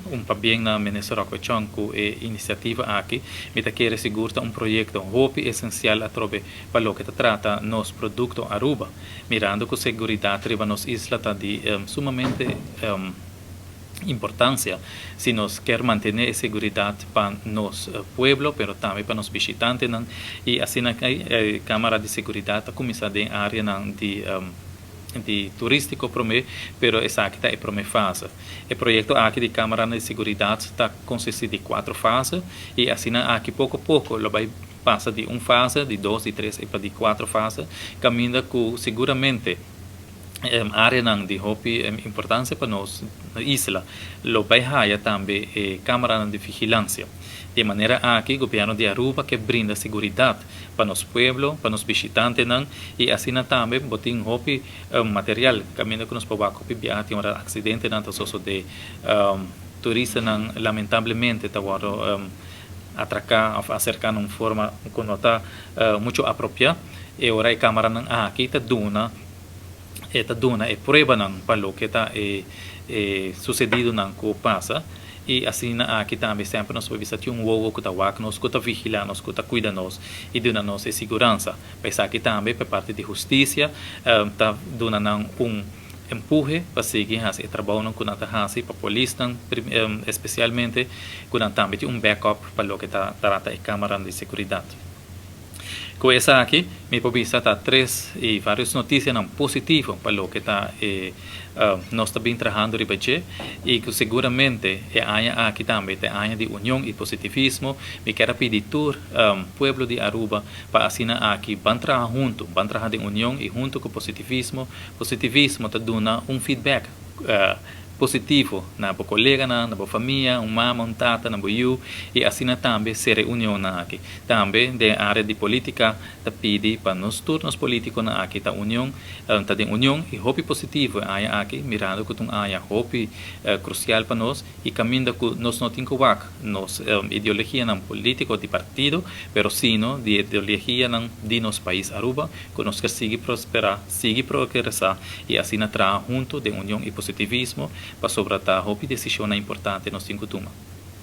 Un pabien na Minister Rocco Chong cu e iniciativa aki. Mi ta kere sigur ta un proyecto hopi esencial atrobe pa loke ta trata nos producto Aruba, mirando cu seguridad riba nos isla ta di sumamente importancia si nos kier mantene e seguridad pa nos pueblo pero tambe pa nos bishitantenan y asina e camara di seguridad ta cuminsa den areanan di di turistico prome, pero esaki ta e prome fase. E proyecto aki di camaranan di seguridad ta consisti di cuatro fase y asina aki poco poco lo bay pasa di un fase, di dos, di tres y pa di cuatro fase, caminda cu seguramente areanan di hopi importancia pa nos isla lo bay haya tambe e camaranan di vigilancia. Di e manera aki Gobierno di Aruba ke brinda seguridad pa nos pueblo, pa nos bishitantenan y asina tambe bo tin hopi material caminda cu nos por wak hopi biaha tin ora accidentenan ta sosode, turistanan lamentablemente ta wordo atraca of acerca na un forma cu no ta mucho apropia. E ora e camaranan aki ta duna e ta duna e pruebanan pa loke ta e e sucedidonan cu pasa. I asina aki tambe semper nos por bisa tin un wowo ku ta wak nos, ku ta vigilá nos, ku ta kuida nos i duna nos e siguransa. Pa esaki tambe pa e parti di hustisia ta duna nan un empuhe pa sigui hasi e trabounan ku nan ta hasi, pa polisnan espesialmente ku nan tambe tin un backup pa loke ta trata e kameranan di seguridat. Ku esaki mi por bisa ta tres i varios notisianan positivo pa loke ta e nos ta bin trahando riba dje i ku seguramente e aña aki tambe ta e aña di union i positivismo. Mi kier a pidi tur pueblo di Aruba pa asina aki ban traha huntu, ban traha den union i huntu ku positivismo. Positivismo ta duna un feedback positivo na bo koleganan, na bo famia, un mama, un tata, na bo yu i asina tambe sera e unionnan aki. Tambe den e área di polítika ta pidi pa nos tur nos polítikonan aki ta union, ta den union i hopi positivo e aña aki mirando ku ta un aña hopi krusial pa nos i kaminda ku nos no tin ku wak nos ideologianan polítiko di partido pero sino di ideologianan di nos pais Aruba ku nos ker sigui prosperá, sigui progresá i asina traha huntu den union i positivismo pasobra ta hopi desishonnan importante nos tin ku tuma.